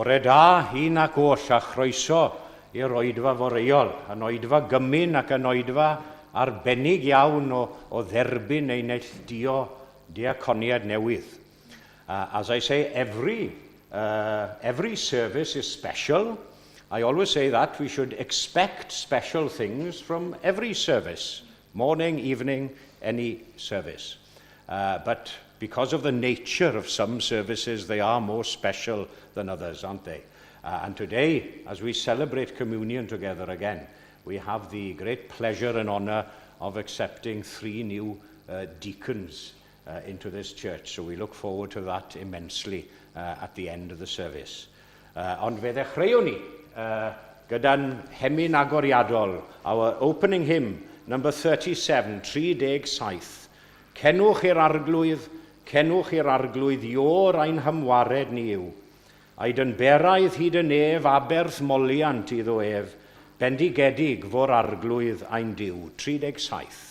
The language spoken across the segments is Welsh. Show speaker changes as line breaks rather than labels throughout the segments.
Bore da, un ac oll, a chroeso i'r oedfa foreuol, yn oedfa gymun ac yn oedfa arbennig iawn o, o dderbyn neu neilltuo diaconiad newydd. Uh, as I say, every, uh, every service is special. I always say that we should expect special things from every service, morning, evening, any service. Uh, but because of the nature of some services, they are more special than others, aren't they? Uh, and today, as we celebrate communion together again, we have the great pleasure and honour of accepting three new uh, deacons uh, into this church. So we look forward to that immensely uh, at the end of the service. Uh, ond fe ddechreuwn ni uh, gyda'n hemyn agoriadol, our opening hymn, number 37, 37. Cenwch i'r arglwydd, cenwch i'r arglwydd, iôr ein hymwared ni yw. A'i dynberaidd hyd y nef aberth moliant iddo ef, bendigedig fo'r arglwydd ein Duw. 37.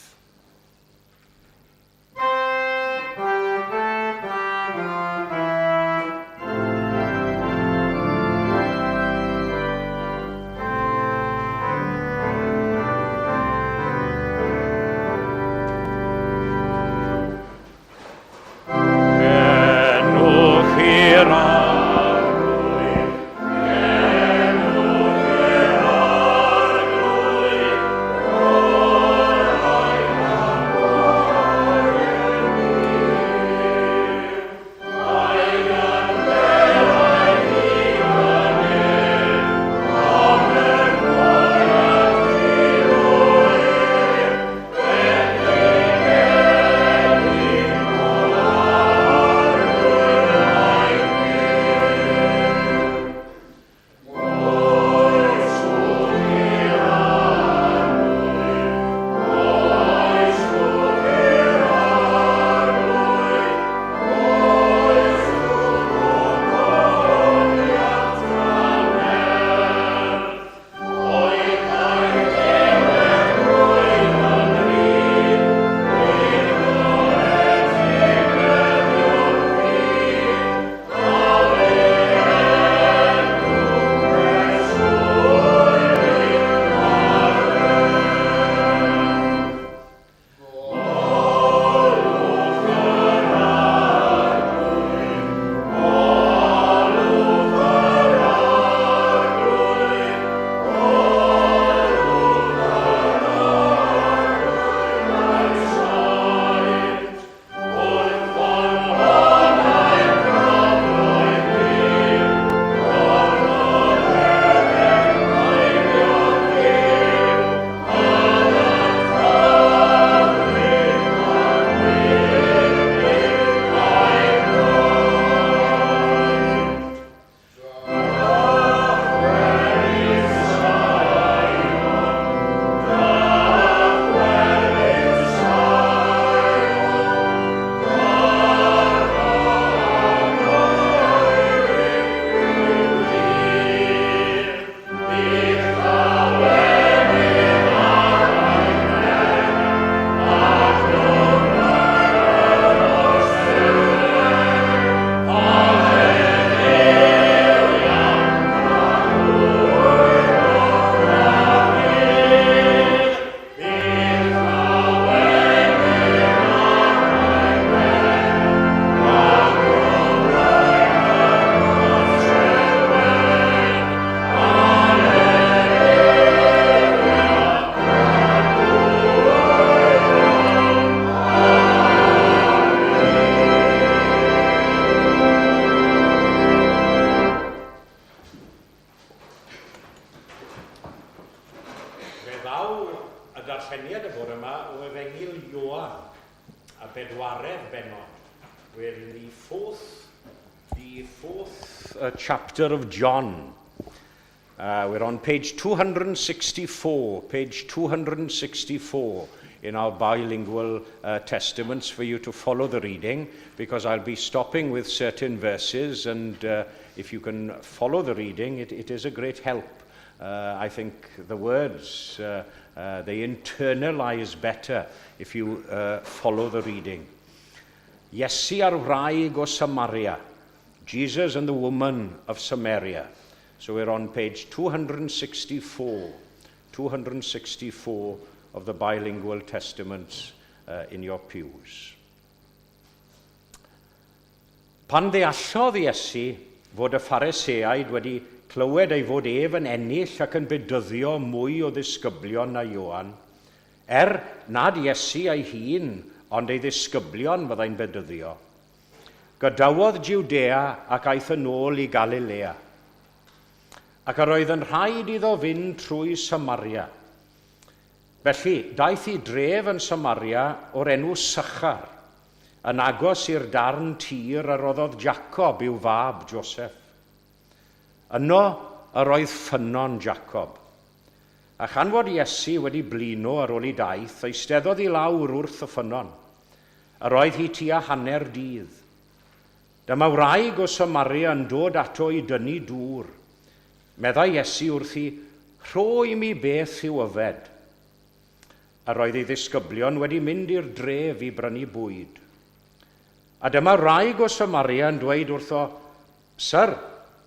Enwch i'r Arglwydd, enwch i'r Arglwydd, Fe ddaw y darlleniad y bore yma o Efengyl Ioan, y bedwaredd bennod. We're in the fourth, the fourth uh, chapter of John. Uh, we're on page 264, page 264 in our bilingual uh, testaments for you to follow the reading because I'll be stopping with certain verses and uh, if you can follow the reading, it, it is a great help. Uh, I think the words, uh, uh, they internalize better if you uh, follow the reading. Iesu a'r wraig o Samaria. Jesus and the Woman of Samaria. So we're on page 264, 264 of the bilingual testaments in your pews. Pan ddeallodd Iesu fod y Phariseaid wedi clywed ei fod ef yn ennill ac yn bedyddio mwy o ddisgyblion na Ioan, er nad Iesu ei hun ond ei ddisgyblion fyddai'n bedyddio, gadawodd Jwdea ac aeth yn ôl i Galilea. Ac yr oedd yn rhaid iddo fynd trwy Samaria. Felly, daeth i dref yn Samaria o'r enw Sychar, yn agos i'r darn tir a roddodd Jacob i'w fab Joseph. Yno yr oedd ffynnon Jacob. A chan fod Iesu wedi blino ar ôl ei daith, eisteddodd i lawr wrth y ffynnon. Yr oedd hi tua hanner dydd. Dyma wraig o Samaria yn dod ato i dynnu dŵr. Meddai Iesu wrthi, Rho i mi beth i'w yfed. Yr oedd ei ddisgyblion wedi mynd i'r dref i brynu bwyd. A dyma wraig o Samaria yn dweud wrtho, Syr,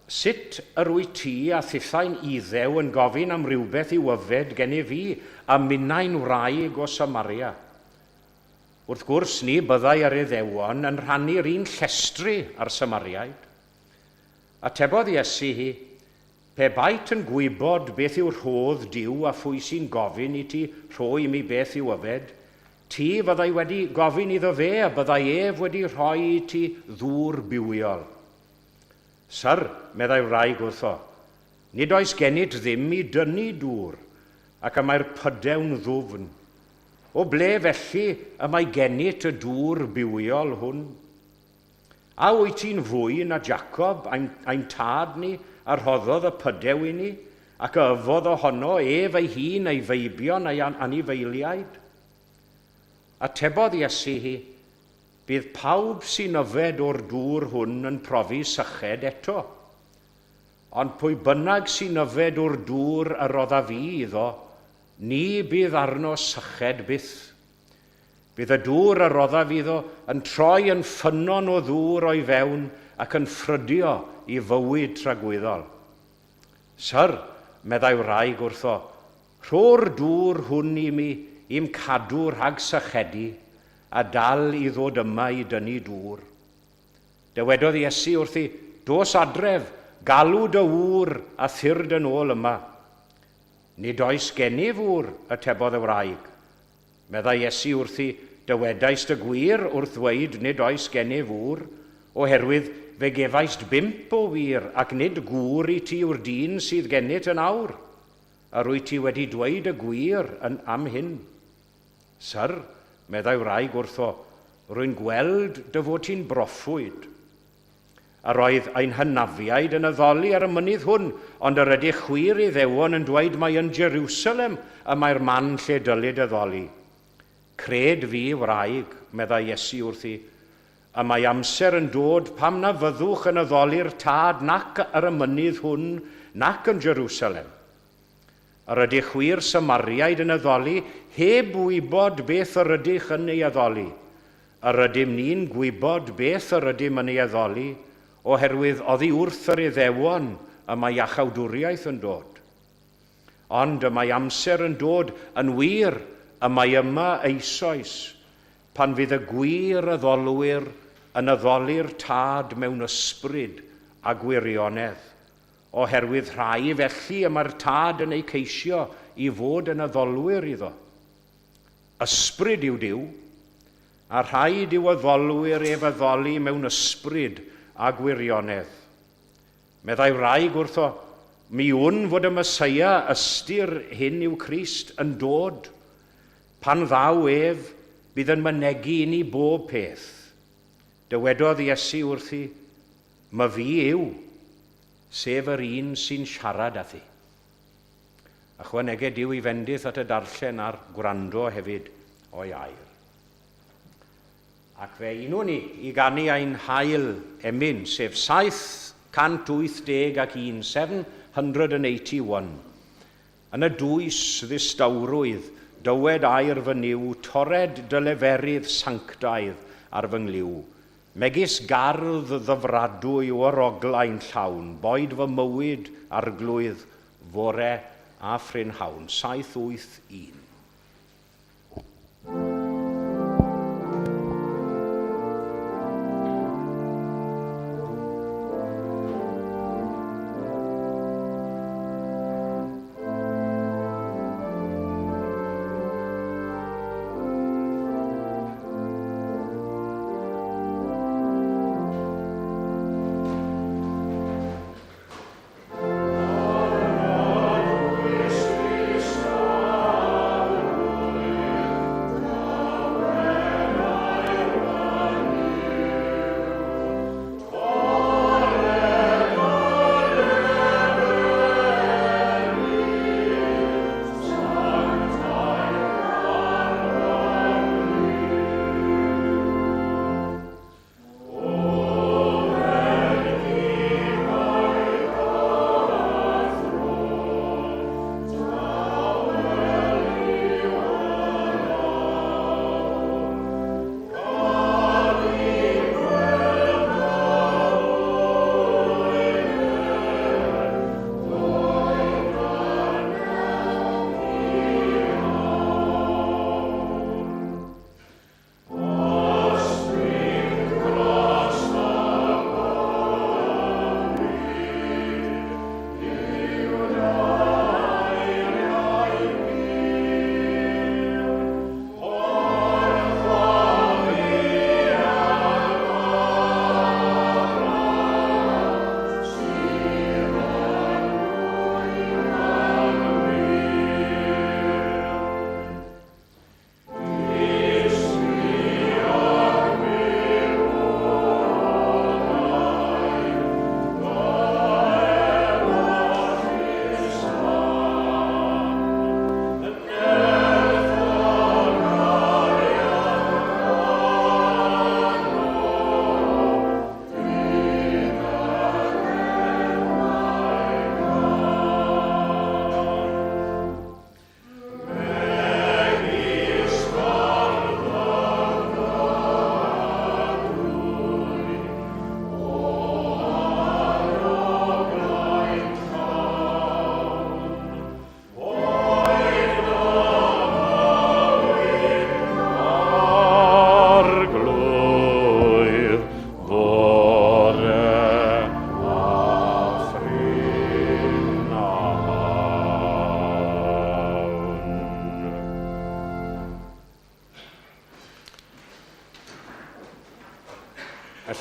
sut yr wyt ti a thithau'n Iddew yn gofyn am rywbeth i'w yfed gennyf fi, a minnau'n wraig o Samaria? Wrth gwrs, ni byddai yr Iddewon yn rhannu'r un llestri â'r Samariaid. Atebodd Iesu hi, Pe baet yn gwybod beth yw rhodd Duw a phwy sy'n gofyn i ti rho i mi beth i'w yfed, ti fyddai wedi gofyn iddo fe a byddai ef wedi rhoi i ti ddŵr bywiol. Syr, meddai wraig wrtho, nid oes gennyt ddim i dynnu dŵr, ac y mae'r pydew'n ddwfn. O ble felly y mae gennyt y dŵr bywiol hwn? A wyt ti'n fwy na Jacob, ein, ein tad ni, a rhoddodd y pydew i ni, ac a yfodd ohono ef ei hun, ei feibion, a'i anifeiliaid? Atebodd Iesu hi, Bydd pawb sy'n yfed o'r dŵr hwn yn profi syched eto. Ond pwy bynnag sy'n yfed o'r dŵr a roddaf fi iddo, ni bydd arno syched byth. Bydd y dŵr a roddaf iddo yn troi yn ffynnon o ddŵr o'i fewn ac yn ffrydio i fywyd tragwyddol. Syr, meddai wraig wrtho, rho'r dŵr hwn i mi i'm cadw rhag sychedu a dal i ddod yma i dynnu dŵr. Dywedodd Iesu wrthi, Dos adref, galw dy ŵr a thyrd yn ôl yma. Nid oes gennyf ŵr, atebodd y wraig. Meddai Iesu wrthi, Dywedaist y gwir wrth ddweud, 'Nid oes gennyf ŵr', oherwydd fe gefaist bump o wŷr, ac nid gŵr i ti yw'r dyn sydd gennyt yn awr. Yr wyt ti wedi dweud y gwir yn am hyn. Syr, meddai wraig wrtho, rwy'n gweld dy fod ti'n broffwyd. Yr oedd ein hynafiaid yn addoli ar y mynydd hwn, ond yr ydych chwi'r Iddewon yn dweud mai yn Jerusalem y mae'r man lle dylid addoli. Cred fi, wraig, meddai Iesu wrthi, y mae amser yn dod pam na fyddwch yn addoli'r Tad nac ar y mynydd hwn nac yn Jerusalem. Yr ydych chwi'r Samariaid yn addoli heb wybod beth yr ydych yn ei addoli. Yr ydym ni'n gwybod beth yr ydym yn ei addoli, oherwydd oddi wrth yr Iddewon y mae iachawdwriaeth yn dod. Ond y mae amser yn dod, yn wir, y mae yma eisoes, pan fydd y gwir addolwyr yn addoli'r Tad mewn ysbryd a gwirionedd, Oherwydd rhai felly y mae'r Tad yn eu ceisio i fod yn addolwyr iddo. Ysbryd yw Duw, a rhaid i'w addolwyr ef addoli mewn ysbryd a gwirionedd. Meddai wraig wrtho, Mi wn fod y Meseia, ystyr hyn yw Crist, yn dod. Pan ddaw ef, bydd yn mynegi i ni bob peth. Dywedodd Iesu wrthi, Myfi yw, sef yr un sy'n siarad â thi. Ychwaneged Duw i fendith at y darllen a'r gwrando hefyd o'i air. Ac fe unwn ni i ganu ein hail emyn, sef 781, 781. Yn y dwys ddistawrwydd, dywed air fy Nuw, torred dy leferydd sanctaidd ar fy nghlyw. Megis gardd ddyfradwy o aroglau'n llawn, boed fy mywyd, Arglwydd, fore a phrynhawn. 781.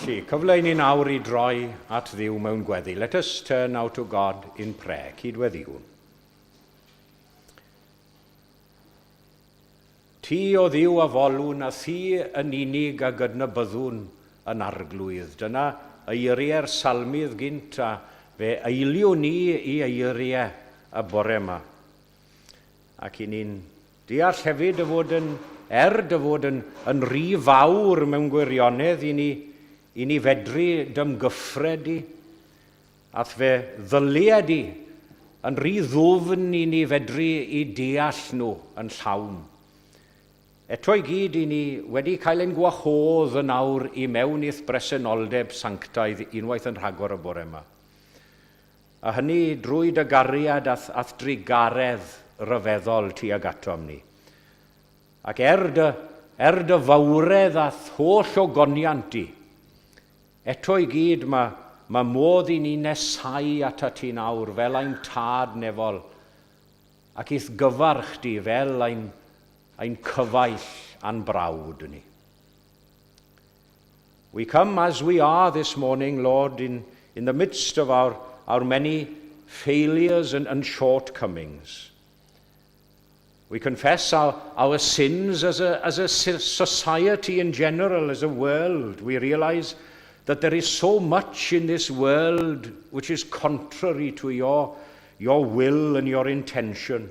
Felly, cyfle i ni nawr i droi at Dduw mewn gweddi. Let us turn now to God in prayer. Cydweddiwn. Ti, o Dduw, a folwn, a thi yn unig a gydnabyddwn yn Arglwydd. Dyna eiriau'r salmydd gynt, a fe eiliwn ni i eiriau y bore yma. Ac i ni'n deall hefyd dy fod yn, er dy fod yn, yn rhy fawr mewn gwirionedd i ni, i ni fedru dymgyffred di, a'th fe ddylia di yn rhy ddwfn i ni fedru i deall nhw yn llawn. Eto i gyd i ni wedi cael ein gwahodd yn awr i mewn i'th bresenoldeb sanctaidd unwaith yn rhagor y bore yma. A hynny drwy dy gariad a'th, a'th drugaredd ryfeddol tuag atom ni. Ac er dy, er dy fawredd a'th holl ogoniant di, eto i gyd mae, mae modd i ni nesau atat ti nawr fel ein tad nefol, ac i'th gyfarch di fel ein, ein cyfaill a'n brawd ni. We come as we are this morning, Lord, in, in the midst of our, our many failures and, and shortcomings. We confess our, our sins as a, as a society in general, as a world. We realize that there is so much in this world which is contrary to your, your will and your intention.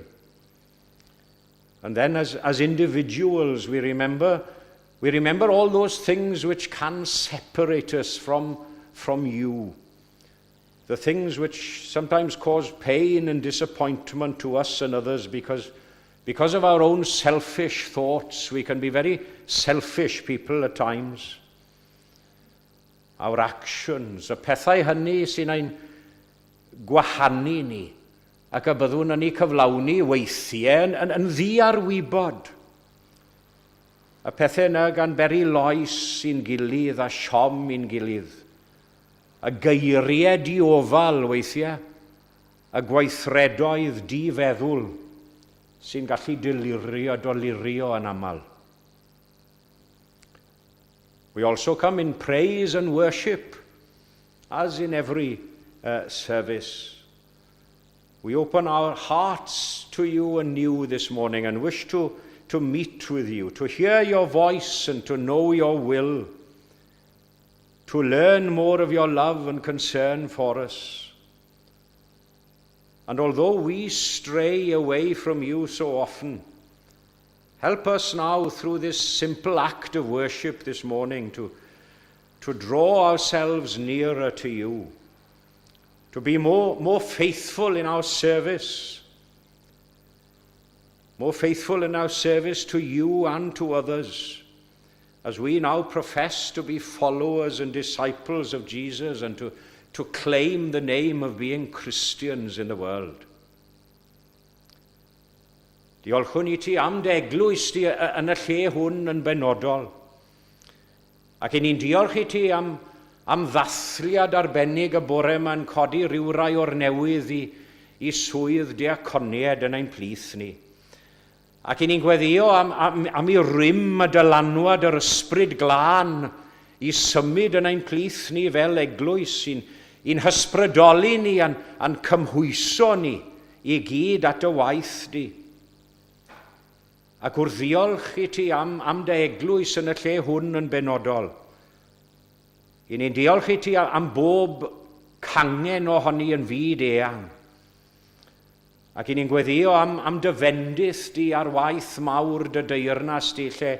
And then as, as individuals, we remember, we remember all those things which can separate us from, from you. The things which sometimes cause pain and disappointment to us and others because, because of our own selfish thoughts. We can be very selfish people at times. our actions, y pethau hynny sy'n ein gwahanu ni ac y byddwn yn eu cyflawni weithiau yn, yn, yn ddiarwybod. Y pethau yna gan beri loes i'n gilydd a siom i'n gilydd. Y geiriau diofal weithiau, y gweithredoedd difeddwl sy'n gallu dilirio, dolirio yn aml. We also come in praise and worship, as in every service. We open our hearts to you anew this morning and wish to, to meet with you, to hear your voice and to know your will, to learn more of your love and concern for us. And although we stray away from you so often, help us now through this simple act of worship this morning to, to draw ourselves nearer to you, to be more, more faithful in our service, more faithful in our service to you and to others, as we now profess to be followers and disciples of Jesus and to, to claim the name of being Christians in the world. Diolchwn i ti am dy eglwys di yn y lle hwn yn benodol. Ac i ni'n diolch i ti am, am ddathliad arbennig y bore yma'n codi rhywrai o'r newydd i, i swydd diaconied yn ein plith ni. Ac i ni'n gweddio am, am, am i rym a dylanwad yr ysbryd glân i symud yn ein plith ni fel eglwys, i'n, i'n hysbrydoli ni a'n, a'n cymhwyso ni i gyd at y waith di. Ac wrth ddiolch i ti am, am dy eglwys yn y lle hwn yn benodol, i ni'n diolch i ti am bob cangen ohoni yn fyd eang. Ac i ni'n gweddio am, am dy fendith di ar waith mawr dy deyrnas di, lle,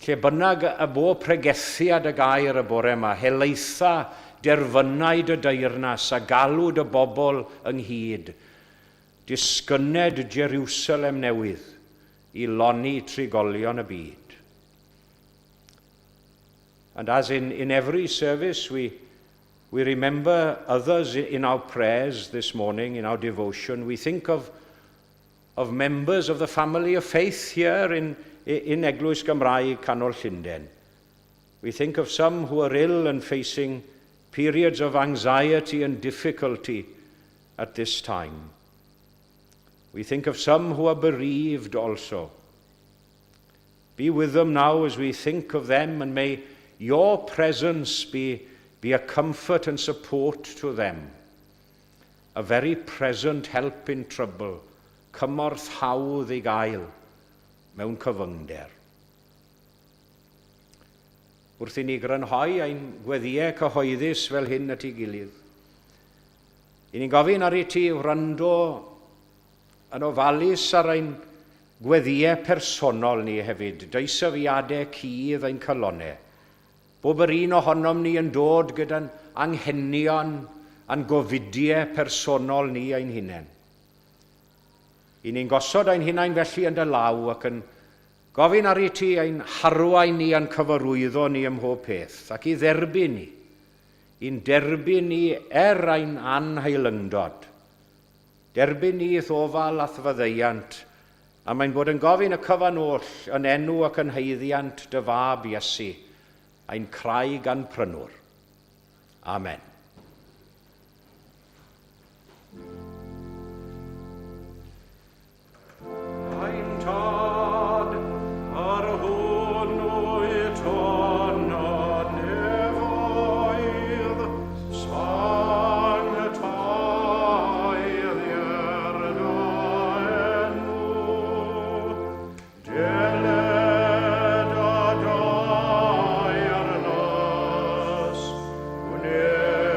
lle bynnag y bo pregethiad y gair y bore yma, helaetha derfynau dy deyrnas a galw dy bobl ynghyd. Disgynned Jerusalem newydd i lonni trigolion y byd. And as in, in every service, we, we remember others in our prayers this morning, in our devotion. We think of, of members of the family of faith here in, in Eglwys Gymraeg Canol Llundain. We think of some who are ill and facing periods of anxiety and difficulty at this time. We think of some who are bereaved also. Be with them now as we think of them, and may your presence be, be a comfort and support to them, a very present help in trouble, cymorth hawdd ei gael mewn cyfyngder. Wrth i ni grynhoi ein gweddïau cyhoeddus fel hyn at ei gilydd, i ni'n gofyn ar i ti wrando yn ofalus ar ein gweddïau personol ni hefyd, deisyfiadau cudd ein calonnau. Bob yr un ohonom ni yn dod gyda'n anghenion a'n gofidiau personol ni ein hunain. I ni'n gosod ein hunain felly yn dy law ac yn gofyn ar i ti ein harwain ni a'n cyfarwyddo ni ym mhob peth ac i dderbyn ni, i'n derbyn ni er ein anheilyngdod. Derbyn ni i'th ofal a'th faddeuant, a mae'n bod yn gofyn y cyfan oll yn enw ac yn haeddiant dy fab Iesu, ein craig a'n prynwr. Amen. Ein Tad, yr hwn wyt yn y nefoedd, sanctaiddier dy enw, deled y daearnas, gwneler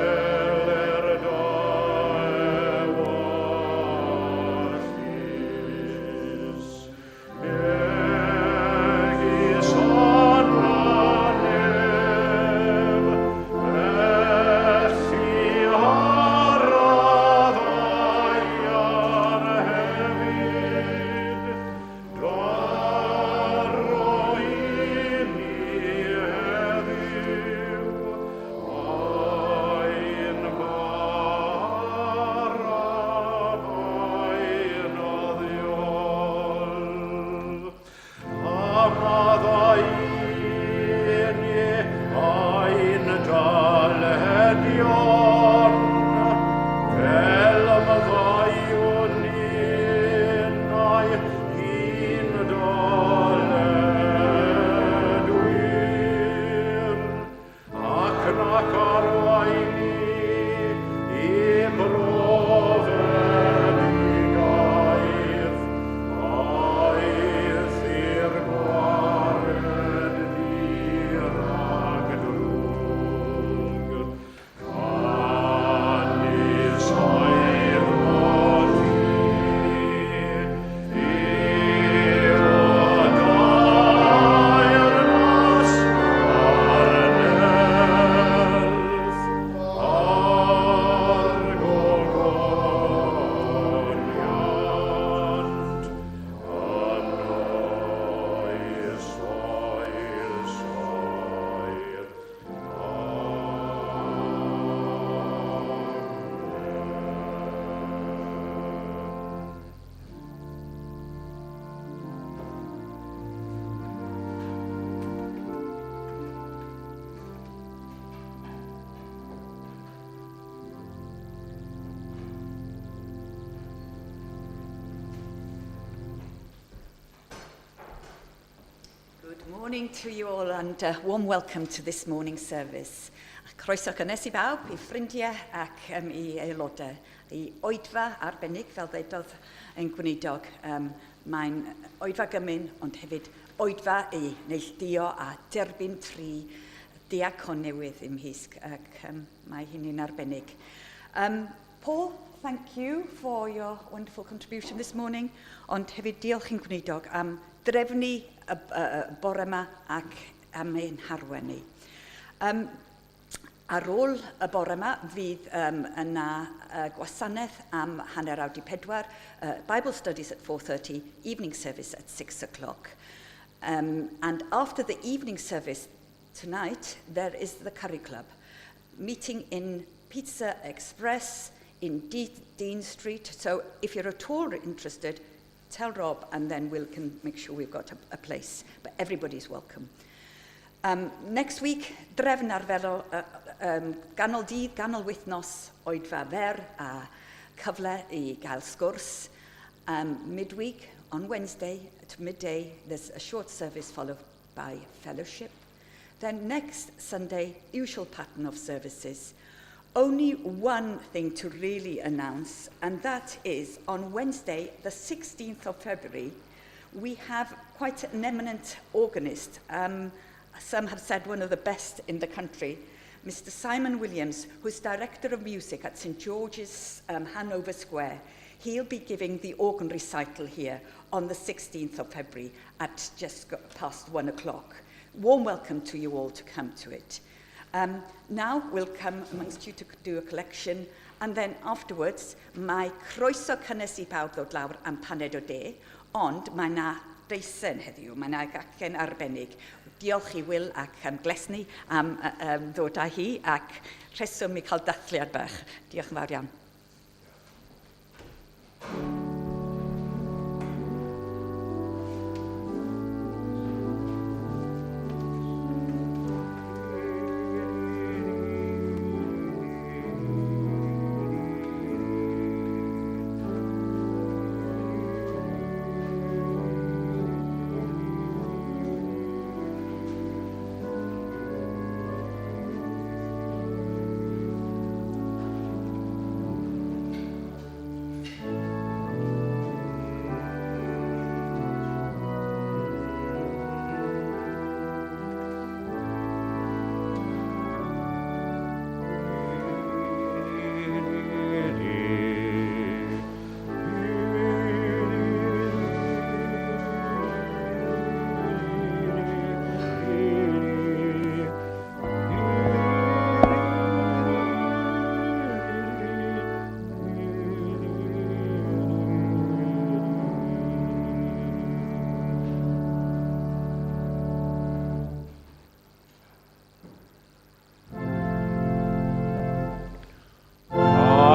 Good morning to you all and a warm welcome to this morning's service. Croeso cynnes i bawb, i ffrindiau ac i aelodau. I oedfa arbennig, fel ddedodd ein gweinidog, mae'n oedfa gymun, ond hefyd oedfa i neilltuo a derbyn tri diacon newydd ymhlith, ac mae hynny'n arbennig. Paul, thank you for your wonderful contribution this morning, ond hefyd diolch i'n gweinidog am drefnu y bore yma ac am ein harwain ni. Ar ôl y bore yma, fydd yna gwasanaeth am 3:30, Bible studies at 4:30, evening service at 6 o'clock. And after the evening service tonight, there is the Curry Club, meeting in Pizza Express in Dean Street. So if you're at all interested, tell Rob and then we'll can make sure we've got a place. But everybody's welcome. Next week, drefn arferol, ganol dydd, ganol wythnos, oedfa fer a cyfle i gael sgwrs. Midweek, on Wednesday at midday, there's a short service followed by fellowship. Then next Sunday, usual pattern of services. Only one thing to really announce, and that is on Wednesday, the 16th of February, we have quite an eminent organist. Some have said one of the best in the country, Mr. Simon Williams, who's Director of Music at St George's, Hanover Square. He'll be giving the organ recital here on the 16th of February at just past 1 o'clock. Warm welcome to you all to come to it. Now we'll come amongst you to do a collection, and then afterwards mae croeso cynnes i bawb ddod lawr am paned o de, ond mae na deisen heddiw, mae na gacen arbennig. Diolch i Will ac Glesni am ddod â hi ac rheswm i cael dathliad bach. Diolch yn fawr iawn.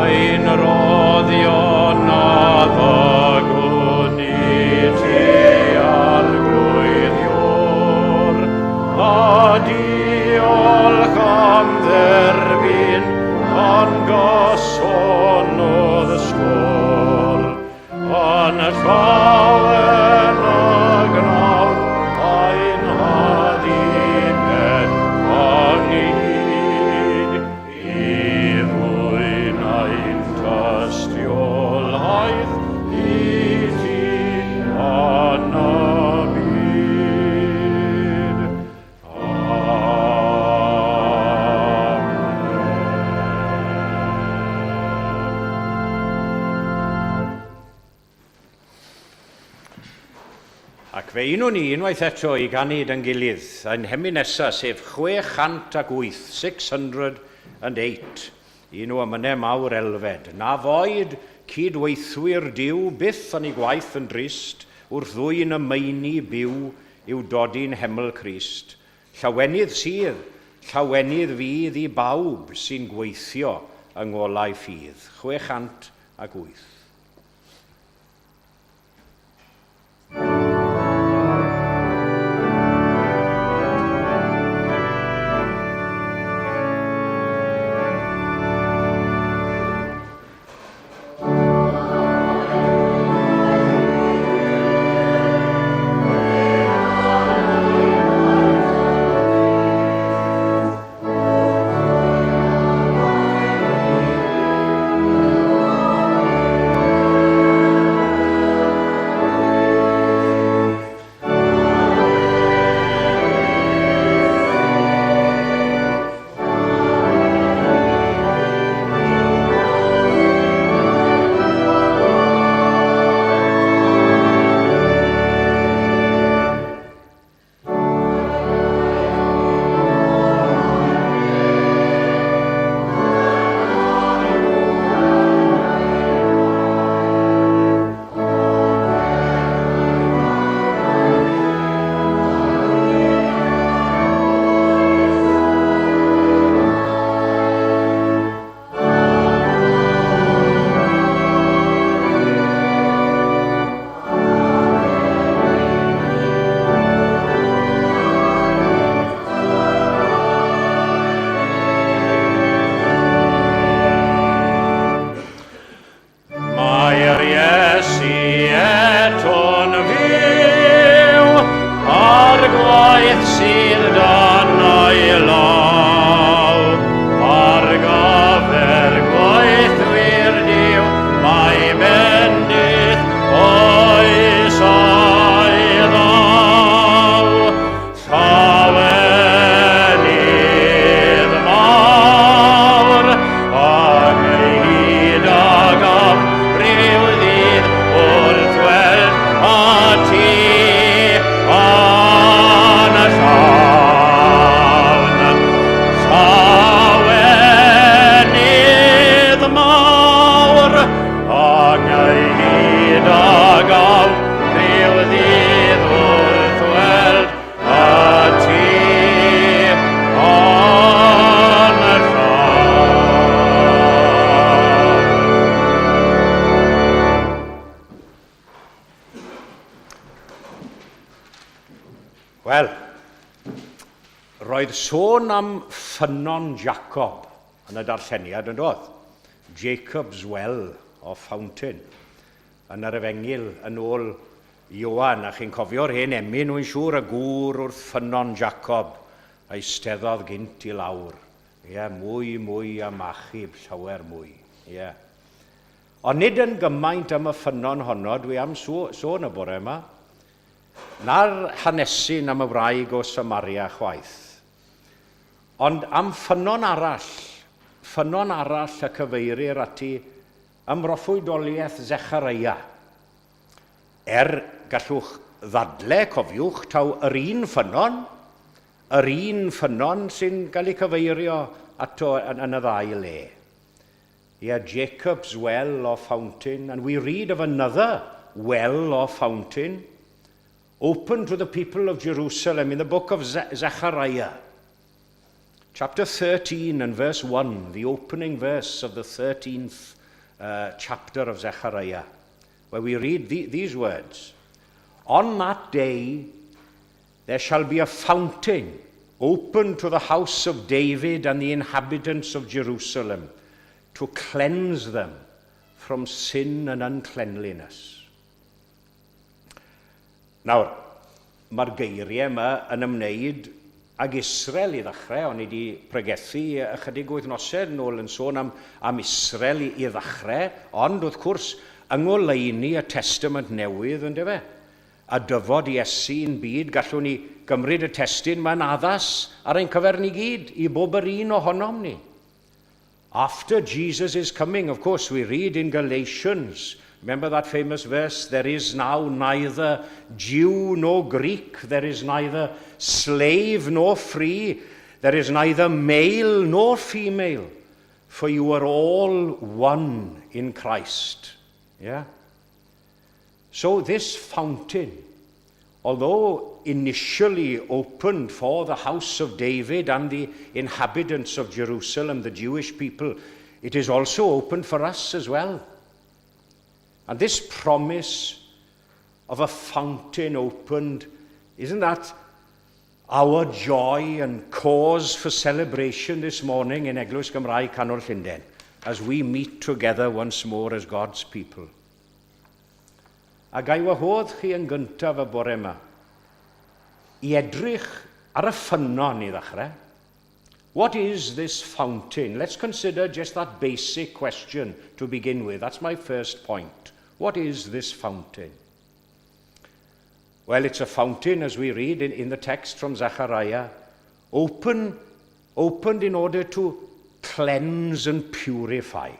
Ein rhoddion a ddygwn i ti, Arglwydd Iôr, a diolch am dderbyn pan gosonodd y sgôr. Yn llawen y gwnawn ein hadduned ynghyd i ddwyn ein tystiolaeth i ti yn y byd. Amen. Ac fe unwn ni unwaith eto i ganu dy'n gilydd ein hemyn nesaf, sef 608, 608, un o emynau mawr Elfed. Na foed cydweithwyr Duw byth yn ei gwaith yn drist, wrth ddwyn y meini byw i'w dodi'n nheml Crist. Llawenydd sydd, llawenydd fydd i bawb sy'n gweithio yng ngolau ffydd. 608. Waith sydd dan ei law, ar gyfer gweithwyr Duw, mae bendith oes a'i ddaw. Llawenydd mawr, ynghyd ag amryw ddydd wrth weld y tŷ yn y llawn. Llawenydd mawr, ynghyd ag amryw ddydd wrth weld y tŷ yn y llawn. Wel, roedd sôn am ffynnon Jacob yn y darlleniad yn doedd? Jacob's Well or Fountain yn yr Efengyl yn ôl Ioan, a chi'n cofio'r hen emyn, wy'n siŵr, y gŵr wrth ffynnon Jacob a eisteddodd gynt i lawr. Ie, mwy, mwy am achub, llawer mwy. Ie. Ond nid yn gymaint am y ffynnon honno dwi am sôn y bore yma, na'r hanesyn am y wraig o Samaria chwaith. Ond am ffynnon arall, ffynnon arall y cyfeirir ati ym mhroffwydoliaeth Zechariah. Er gallwch ddadle, cofiwch, taw yr un ffynnon, yr un ffynnon sy'n cael ei cyfeirio ato yn, yn y ddau le. Yeah, Jacob's well or fountain, and we read of another well or fountain open to the people of Jerusalem in the book of Zechariah. Chapter 13 and verse 1, the opening verse of the 13th chapter of Zechariah, where we read these words. On that day there shall be a fountain open to the house of David and the inhabitants of Jerusalem to cleanse them from sin and uncleanliness. Nawr, mae'r geiriau yma yn ymwneud ag Israel i ddechrau, o'n i wedi pregethu ychydig wythnosau yn ôl yn sôn am, am Israel i, i ddechrau, ond wrth gwrs, yng ngoleuni y Testament Newydd, yn fe? A dyfod Iesu i'n byd, gallwn ni gymryd y testun mae'n addas ar ein cyfer ni gyd, i bob yr un ohonom ni. After Jesus is coming, of course, we read in Galatians, remember that famous verse, there is now neither Jew nor Greek, there is neither slave nor free, there is neither male nor female, for you are all one in Christ. Yeah? So this fountain, although initially opened for the house of David and the inhabitants of Jerusalem, the Jewish people, it is also open for us as well. And this promise of a fountain opened, isn't that our joy and cause for celebration this morning in Eglwys Gymraeg Canol Llundain, as we meet together once more as God's people? A ga i wahodd chi yn gyntaf y bore yma i edrych ar y ffynnon i ddechrau. What is this fountain? Let's consider just that basic question to begin with. That's my first point. What is this fountain? Well, it's a fountain, as we read in the text from Zechariah, opened in order to cleanse and purify.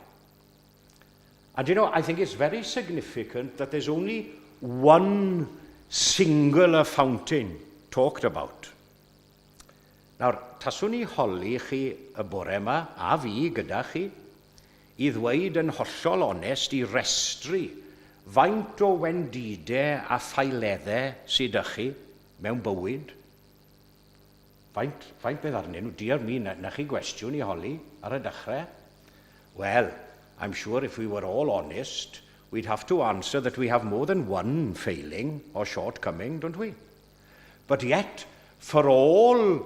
And I think it's very significant that there's only one singular fountain talked about. Nawr, taswn i holi chi y bore yma, a fi gyda chi, i ddweud yn hollol onest i restru faint o wendidau a ffaeleddau sydd 'da chi mewn bywyd. Faint, faint beth arnyn nhw? Dear me, na, na chi gwestiwn i holi ar y dechrau. Well, I'm sure if we were all honest, we'd have to answer that we have more than one failing or shortcoming, don't we? But yet, for all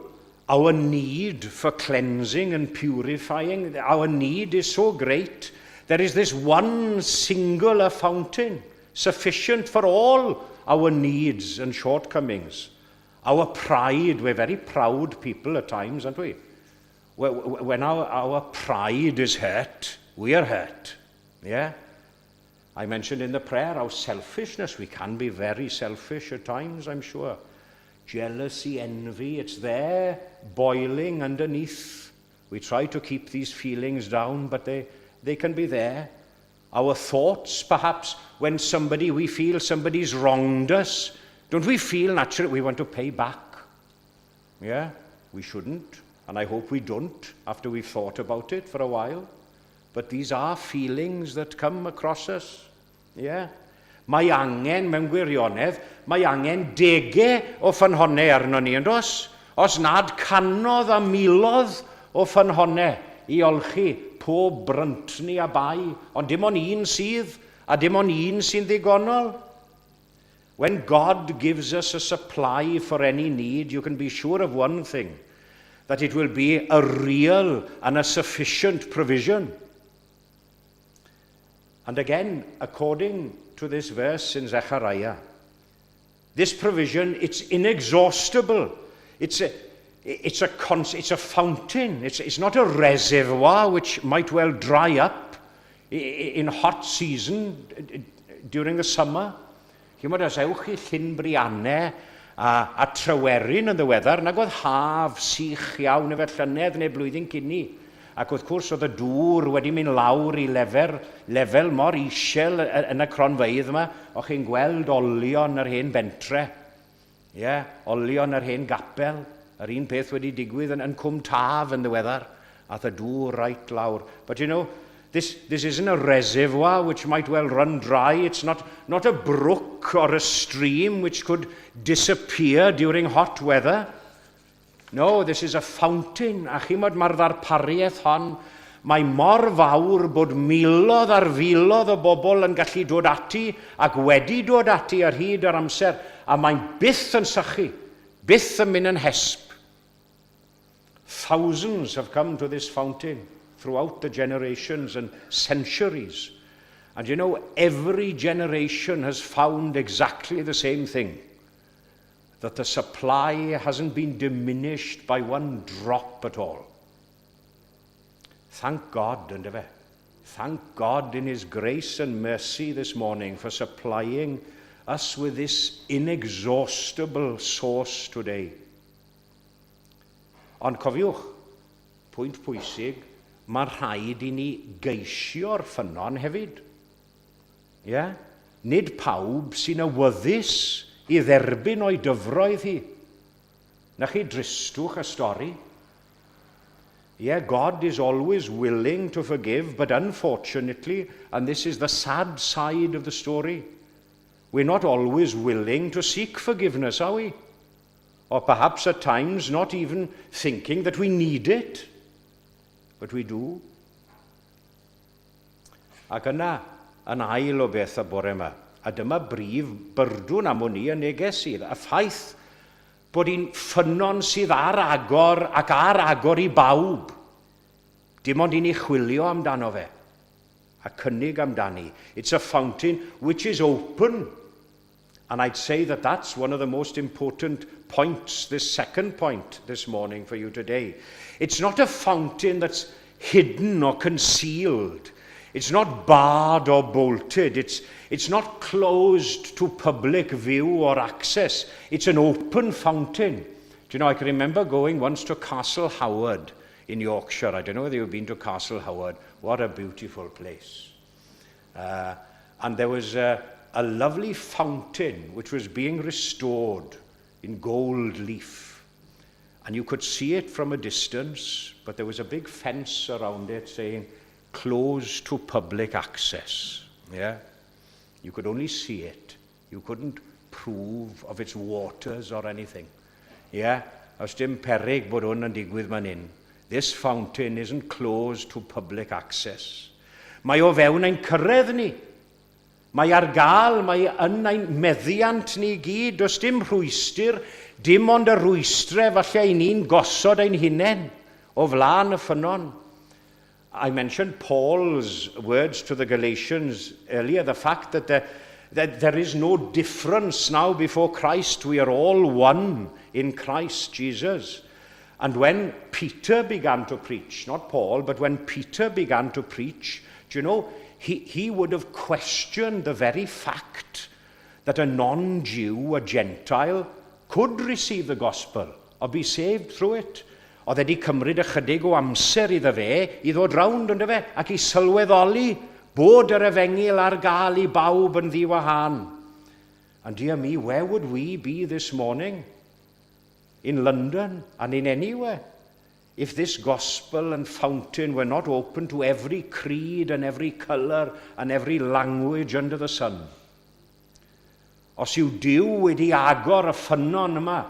our need for cleansing and purifying, our need is so great, there is this one singular fountain, sufficient for all our needs and shortcomings. Our pride, we're very proud people at times, aren't we? When our pride is hurt, we are hurt. Yeah? I mentioned in the prayer our selfishness. We can be very selfish at times, I'm sure. Jealousy, envy, it's there boiling underneath. We try to keep these feelings down, but they can be there. Our thoughts, perhaps, when somebody, we feel somebody's wronged us, don't we feel naturally we want to pay back? Yeah, we shouldn't, and I hope we don't after we've thought about it for a while. But these are feelings that come across us. Yeah. Mae angen, mewn gwirionedd, mae angen degau o ffynhonnau arno ni, yn does? Os nad cannoedd a miloedd o ffynhonnau i olchi pob bryntni a bai, ond dim ond un sydd, a dim ond un sy'n ddigonol. When God gives us a supply for any need, you can be sure of one thing, that it will be a real and a sufficient provision. And again, according to this verse in Zechariah, this provision, it's inexhaustible. It's a fountain. It's not a reservoir which might well dry up in hot season during the summer. Chi'mod, os ewch chi Llyn Brianne a Tryweryn yn ddiweddar, nag oedd haf sych iawn efo llynedd neu blwyddyn cyn 'ny. Ac wrth gwrs oedd y dŵr wedi mynd lawr i lefel mor isel yn y cronfeydd yma, o'ch chi'n gweld olion yr hen bentre. Ie, yeah, olion yr hen gapel. Yr un peth wedi digwydd yn Cwm Taf yn ddiweddar. Ath y dŵr right lawr. But you know, this isn't a reservoir which might well run dry. It's not a brook or a stream which could disappear during hot weather. No, this is a fountain. A chi'mod, mae'r ddarpariaeth hon, mae mor fawr bod miloedd ar filoedd o bobl yn gallu dod ati ac wedi dod ati ar hyd yr amser, a mae'n byth yn sychu, byth yn mynd yn hesb. Thousands have come to this fountain throughout the generations and centuries. And you know, every generation has found exactly the same thing, that the supply hasn't been diminished by one drop at all. Thank God, yndyfe? Thank God in His grace and mercy this morning for supplying us with this inexhaustible source today. Ond cofiwch, pwynt pwysig, mae rhaid i ni geisio'r ffynnon hefyd. Yeah? Nid pawb sy'n awyddus i dderbyn o'i dyfroedd hi. Na chi dristwch y stori. Yeah, God is always willing to forgive, but unfortunately, and this is the sad side of the story, we're not always willing to seek forgiveness, are we? Or perhaps at times not even thinking that we need it. But we do. Ac yna, yn ail o beth y bore yma, a dyma brif byrdwn am wn i y neges sydd, y ffaith bod hi'n ffynnon sydd ar agor ac ar agor i bawb. Dim ond i ni chwilio amdano fe a cynnig amdani. It's a fountain which is open. And I'd say that that's one of the most important points, this second point this morning for you today. It's not a fountain that's hidden or concealed. It's not barred or bolted. It's not closed to public view or access. It's an open fountain. Do you know, I can remember going once to Castle Howard in Yorkshire. I don't know whether you've been to Castle Howard. What a beautiful place. And there was a lovely fountain which was being restored in gold leaf. And you could see it from a distance, but there was a big fence around it saying, "Closed to public access." Yeah? You could only see it. You couldn't prove of its waters or anything. Yeah? Oes dim perig bod hwn yn digwydd man hyn. This fountain isn't closed to public access. Mae o fewn ein cyrraedd ni. Mae ar gael, mae yn ein meddiant ni gyd. Does dim rhwystr, dim ond y rhwystrau falle i ni'n gosod ein hunain o flaen y ffynnon. I mentioned Paul's words to the Galatians earlier, the fact that That there is no difference now before Christ. We are all one in Christ Jesus. And when Peter began to preach, not Paul, but when Peter began to preach, do you know, he, he would have questioned the very fact that a non-Jew, a Gentile, could receive the gospel or be saved through it. Oedd wedi cymryd ychydig o amser iddo fe i ddod rownd on'd fe ac i sylweddoli bod yr efengyl ar gael i bawb yn ddiwahân. And dear me, where would we be this morning? In London and in anywhere? If this gospel and fountain were not open to every creed and every colour and every language under the sun. Os yw Duw wedi agor y ffynnon yma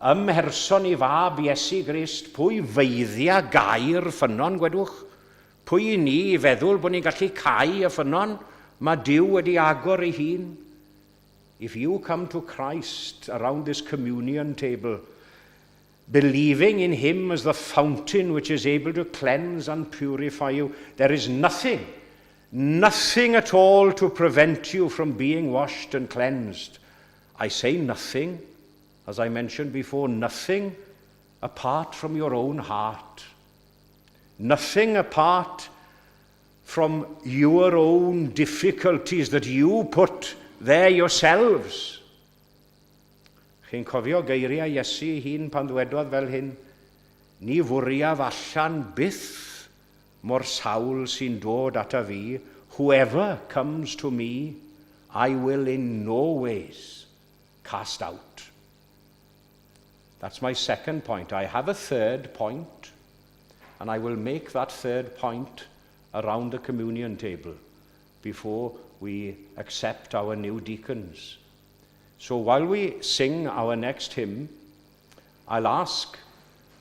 ym mherson ei fab Iesu Grist, pwy feiddia gau'r ffynnon, gwedwch? Pwy i ni i feddwl bod ni'n gallu cau y ffynnon? Mae Duw wedi agor ei hun. If you come to Christ around this communion table, believing in him as the fountain which is able to cleanse and purify you, there is nothing, nothing at all to prevent you from being washed and cleansed. I say nothing, as I mentioned before, nothing apart from your own heart. Nothing apart from your own difficulties that you put there yourselves. Chi'n cofio geiriau Iesu ei hun pan ddwedodd fel hyn, Ni fwriaf allan byth mo'r sawl sy'n dod ata fi, whoever comes to me, I will in no ways cast out. That's my second point. I have a third point, and I will make that third point around the communion table before we accept our new deacons. So while we sing our next hymn, I'll ask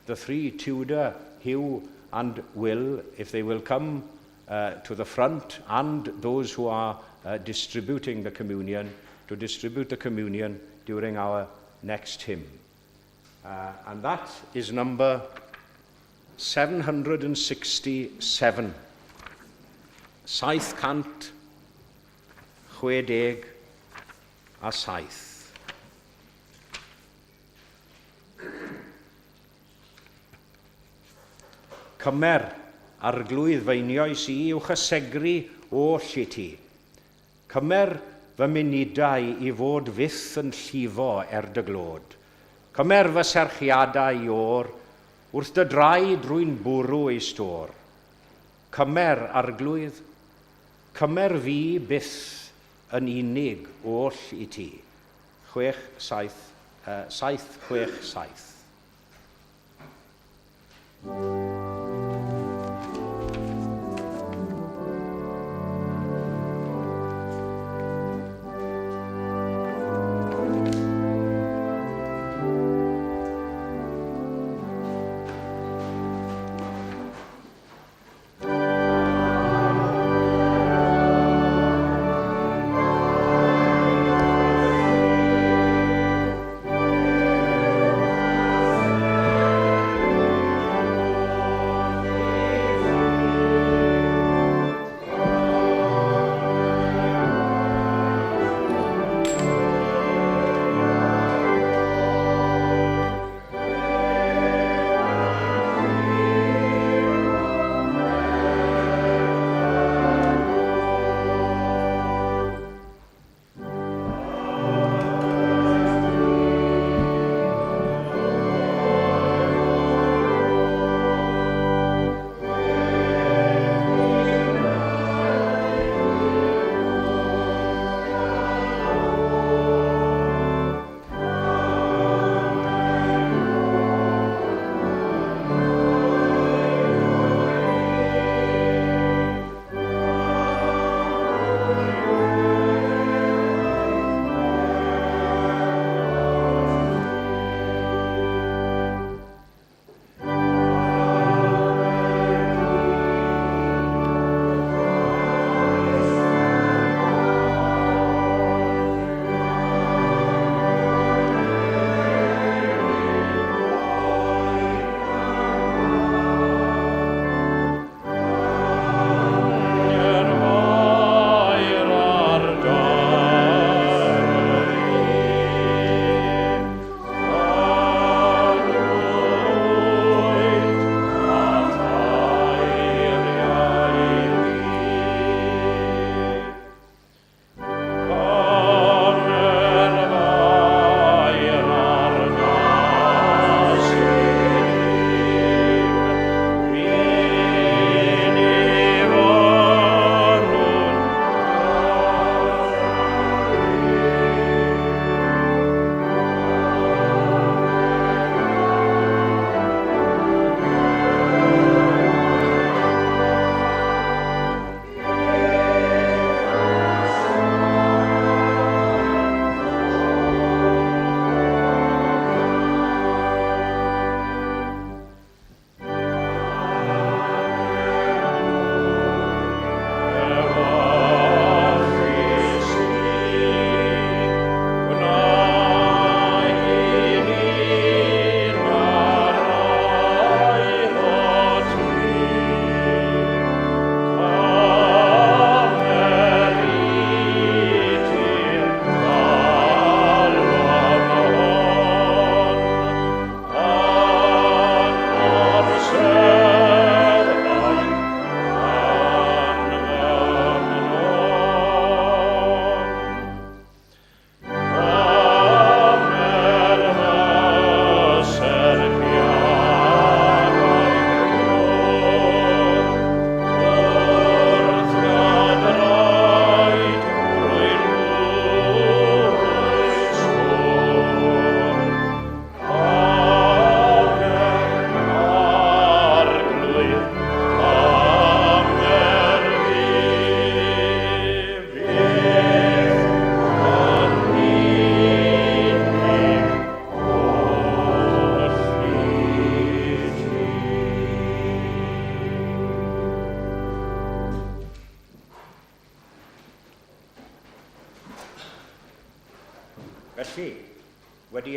the three, Tudor, Hugh and Will, if they will come to the front and those who are distributing the communion to distribute the communion during our next hymn. And that is number 767. 767. Cymer, Arglwydd, fy einioes i i'w chysegru oll i ti. Cymer fy munudau i fod fyth yn llifo er dy glod. Cymer fy serchiadau i o'r wrth dy draed rwy'n bwrw ei stôr. Cymer, Arglwydd, cymer fi byth yn unig oll i ti. 6, 7, 7, 6, 7.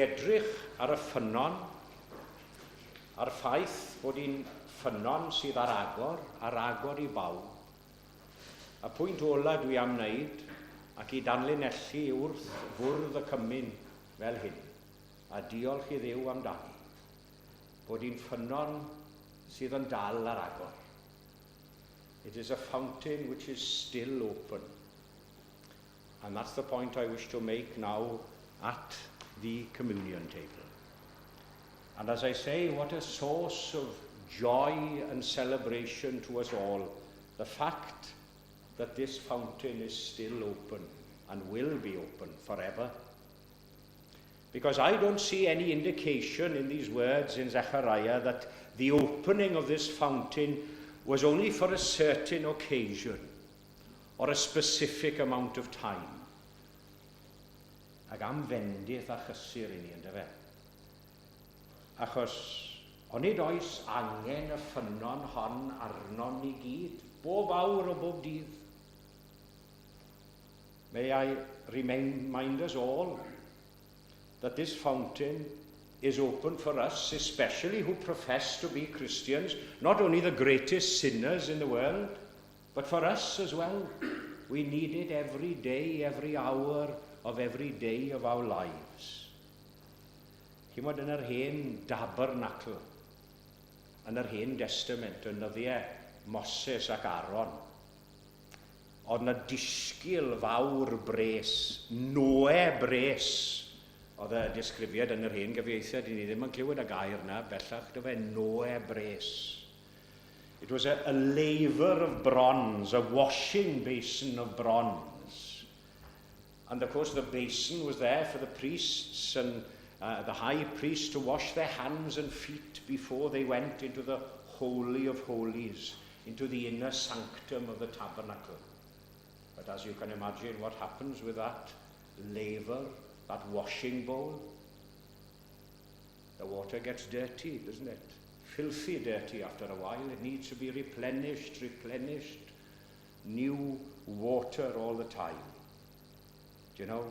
wedi edrych ar y ffynnon, a'r ffaith bod hi'n ffynnon sydd ar agor, ar agor i bawb. Y pwynt ola dwi am wneud, ac i danlinellu wrth fwrdd y cymun fel hyn, a diolch i Dduw amdani, bod hi'n ffynnon sydd yn dal ar agor. It is a fountain which is still open. And that's the point I wish to make now at the communion table. And as I say, what a source of joy and celebration to us all, the fact that this fountain is still open and will be open forever. Because I don't see any indication in these words in Zechariah that the opening of this fountain was only for a certain occasion or a specific amount of time. Ac am fendith a chysur i ni, yndyfe? Achos onid oes angen y ffynnon hon arnon ni gyd, bob awr o bob dydd. May I remind us all that this fountain is open for us, especially who profess to be Christians, not only the greatest sinners in the world, but for us as well. We need it every day, every hour of every day of our lives. Chimod yn yr hen dabernacl, yn yr hen testament, yn nyddiau Moses ac Aaron, oedd 'na disgyl fawr bres, Noe bres, oedd y disgrifiad yn yr hen gyfieithiad, i ni ddim yn clywed y gair na bellach, dy fe, Noe bres. It was a laver of bronze, a washing basin of bronze. And of course the basin was there for the priests and the high priest to wash their hands and feet before they went into the Holy of Holies, into the inner sanctum of the tabernacle. But as you can imagine, what happens with that laver, that washing bowl? The water gets dirty, doesn't it? Filthy dirty after a while. It needs to be replenished, replenished. New water all the time. Do you know,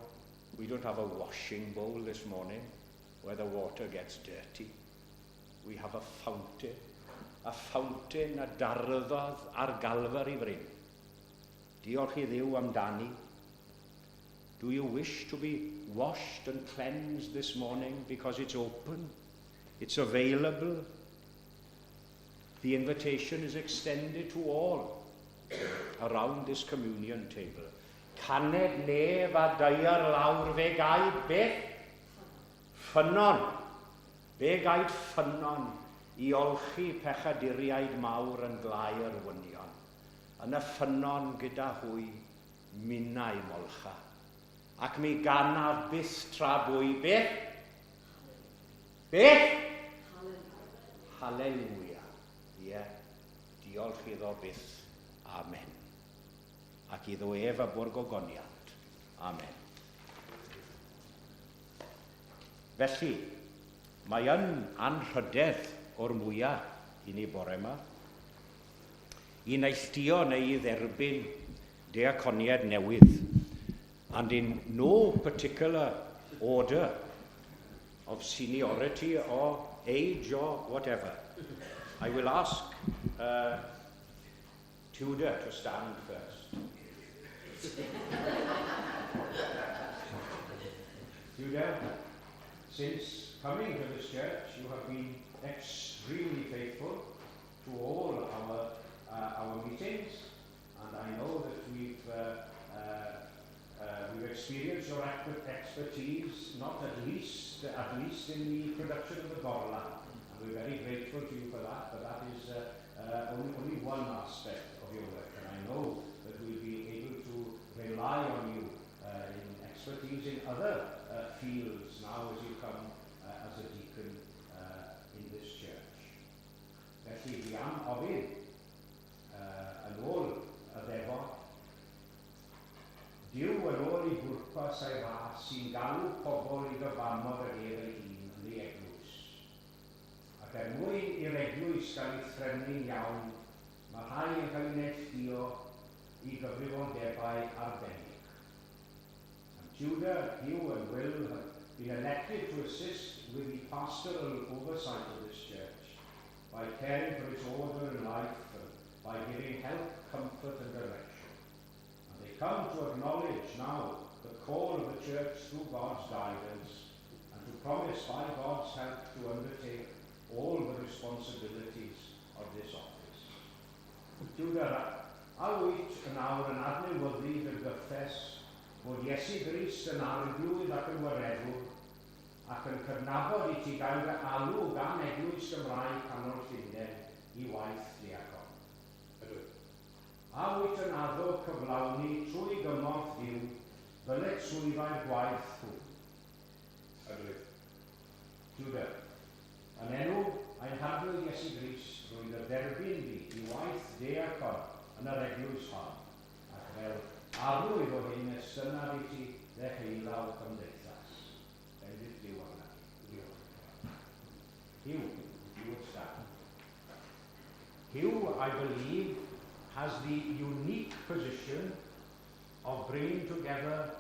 we don't have a washing bowl this morning where the water gets dirty. We have a fountain. A fountain a darddodd ar Galfari fryn. Diolch i Dduw amdani. Do you wish to be washed and cleansed this morning because it's open? It's available. The invitation is extended to all around this communion table. Caned nef a daear lawr fe gaed beth? Ffynnon. Fe gaed ffynnon i olchi pechaduriaid mawr yn glaer wynion. Yn y ffynnon gyda hwy minnau molcha. Ac mi ganaf byth tra bwy beth? Beth? Haleluia. Ie, yeah. Diolch iddo byth. Amen. Ac iddo ef a bo'r gogoniant. Amen. Felly, mae yn anrhydedd o'r mwyaf i ni bore yma i neilltuo neu i dderbyn deaconiad newydd, and in no particular order of seniority or age or whatever. I will ask Tudor to stand first. Tudor, since coming to this church, you have been extremely faithful to all our meetings, and I know that we've experienced your expertise, not at least, at least in the production of the Gorlan. And we're very grateful to you for that, but that is only one aspect of your work, and I know that we'll be able to rely on you in expertise in other fields now as you come as a deacon in this church. Felly, fi am ofyn yn ôl y ddefod, Duw yn ôl ei bwrpas a'i ras sy'n galw pobl i gyfamod ag ef ei hun yn ei eglwys. Ac er mwyn i'r eglwys gael ei threfnu'n iawn, mae rhai yn cael eu neilltuo i gyfrifoldebau arbennig. And Tudor, Hugh and Will have been elected to assist with the pastoral oversight of this church by caring for its order and life and by giving help, comfort and direction. And they come to acknowledge now the call of the church through God's guidance and to promise by God's help to undertake all the responsibilities of this office. Tudor, a wyt yn awr yn adnewyddu dy gyffes fod Iesu Grist yn Arglwydd ac yn Waredwr, ac yn cydnabod i ti gael dy alw gan Eglwys Gymraeg Canol Llundain i waith diacon?
Ydw.
A wyt yn addo cyflawni trwy gymorth Duw ddyletswyddau'r gwaith hwn?
Ydw.
Tudor, yn enw ein Harglwydd Iesu Grist, rwy'n dy dderbyn di i waith diacon yn yr eglwys hon, ac fel arwydd o hyn estynnaf i ti ddeheulaw cymdeithas. Bendith Duw arnat ti.
Diolch.
Hugh, if you would stand. Hugh, I believe, has the unique position of bringing together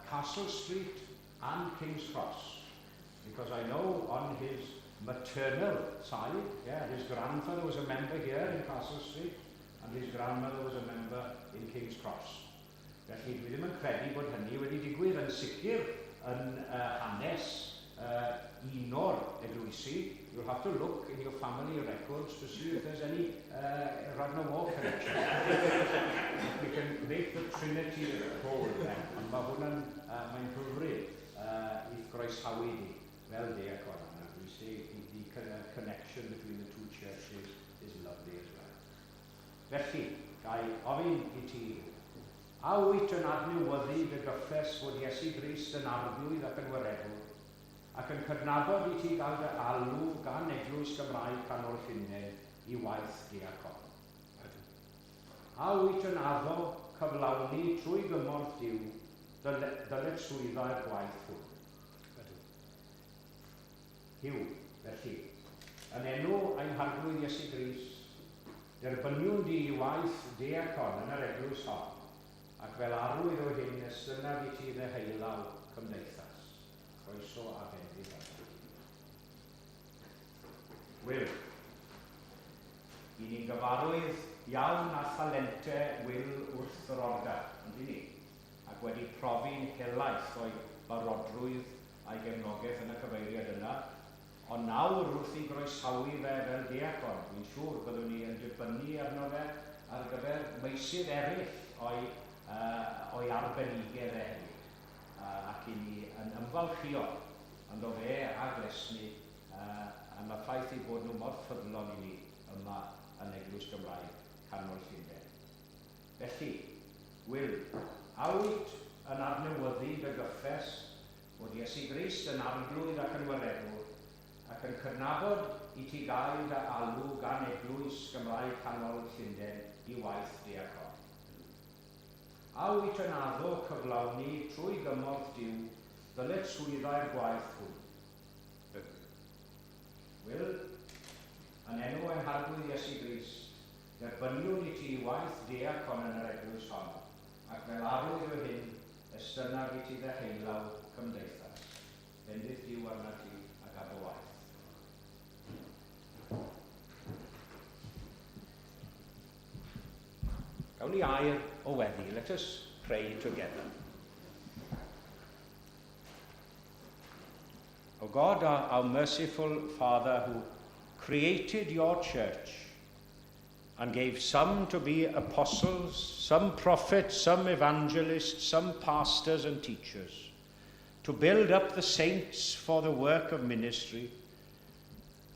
Castle Street and King's Cross. Because I know on his maternal side, yeah, his grandfather was a member here in Castle Street, and his grandmother was a member in King's Cross. Felly dwi ddim yn credu bod hynny wedi digwydd yn sicr yn hanes un o'r eglwysi. You'll have to look in your family records to see if there's any Radnor Walk connection. We can make the Trinity whole then. Ond mae hwnna'n, mae'n hyfryd i'th groesawu di fel diacon. And we say the connection between the two churches is lovely as well. Felly, ga i ofyn i ti, a wyt yn adnewyddu dy gyffes fod Iesu Grist yn Arglwydd ac yn Waredwr, ac yn cydnabod i ti gael dy alw gan Eglwys Gymraeg Canol Llundain i waith diacon?
Ydw.
A wyt yn addo cyflawni trwy gymorth Duw ddyletswyddau'r gwaith hwn?
Ydw.
Hugh, felly, yn enw ein Harglwydd Iesu Grist, derbyniwn di i waith diacon yn yr eglwys hon, ac fel arwydd o hyn estynnaf i ti ddeheulaw cymdeithas. Croeso a bendith arnat ti. Will. I ni'n gyfarwydd iawn â thalente Will wrth yr organ, yndyn ni? Ac wedi profi'n helaeth o'i barodrwydd a'i gefnogaeth yn y cyfeiriad yna. Ond nawr, wrth i groesawu fe fel diacon, dwi'n siŵr byddwn ni yn dibynnu arno fe ar gyfer meysydd eraill o'i arbenigedd e hefyd. Ac i ni yn ymfalchïo ynddo fe a Glesni am y ffaith eu bod nhw mor ffyddlon i ni yma yn Eglwys Gymraeg Canol Llundain. Felly, Will, a wyt yn adnewyddu dy gyffes fod Iesu Grist yn Arglwydd ac yn Waredwr, ac yn cydnabod i ti gael dy alw gan Eglwys Gymraeg Canol Llundain i waith diacon? A wyt yn addo cyflawni trwy gymorth Duw ddyletswyddau'r gwaith hwn?
Ydw.
Will, yn enw ein Harglwydd Iesu Grist, derbyniwn i ti waith diacon yn yr eglwys hon, ac fel arwydd o hyn, estynnaf i ti ddeheulaw cymdeithas. Bendith Duw arnat ti ac ar dy waith. Gawn ni air o weddi. Let us pray together. O God, our merciful Father, who created your church and gave some to be apostles, some prophets, some evangelists, some pastors and teachers, to build up the saints for the work of ministry,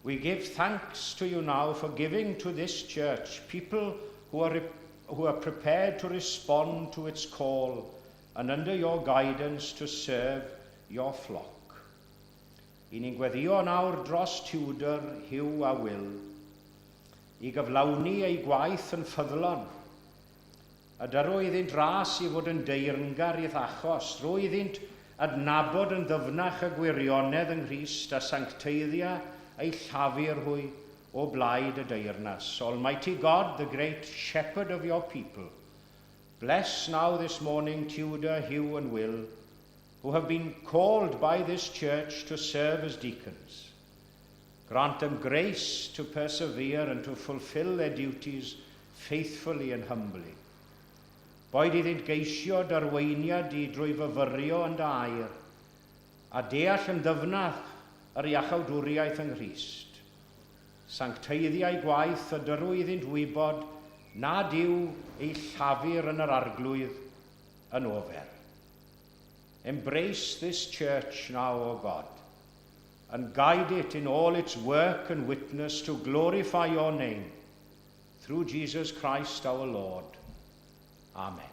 we give thanks to you now for giving to this church people who are prepared to respond to its call and under your guidance to serve your flock. I ni'n gweddio nawr dros Tudor, Hugh a Will, i gyflawni eu gwaith yn ffyddlon, a dyro iddynt ras i fod yn deyrngar i'th achos, rho iddynt adnabod yn ddyfnach y gwirionedd yng Nghrist a sancteiddia eu llafur hwy o blaid y deyrnas. Almighty God, the great shepherd of your people, bless now this morning Tudor, Hugh and Will. who have been called by this church to serve as deacons. Grant them grace to persevere and to fulfill their duties faithfully and humbly. Boed iddynt geisio d'arweiniad di drwy fyfyrio yn dy air, a deall yn ddyfnach yr iachawdwriaeth yng Nghrist. Sancteiddiau gwaith a dyrwy iddynt wybod nad yw eu llafur yn yr Arglwydd yn ofer. Embrace this church now, O God, and guide it in all its work and witness to glorify your name, through Jesus Christ our Lord. Amen.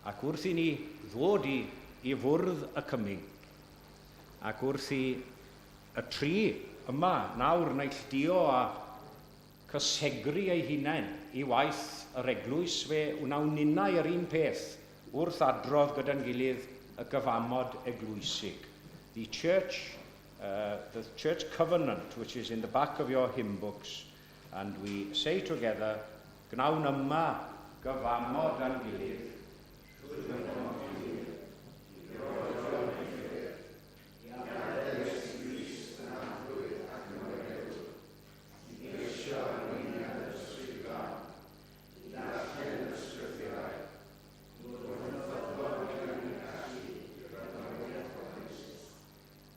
Ac wrth i ni ddod i, i fwrdd y cyming, ac wrth i y tri yma nawr neilltuo a cysegru eu hunain i waith yr eglwys, fe wnawn ninnau yr un peth wrth adrodd gyda'n gilydd y gyfamod eglwysig. The church, uh, the church covenant, which is in the back of your hymn books, and we say together, gnawn yma gyfamod â'n gilydd,
I geisio arweiniad yr Ysbryd Glân, i ddarllen yr Ysgrythurau, i fod yn ffyddlon gyda'n gallu i wrandawiad cyhoeddus,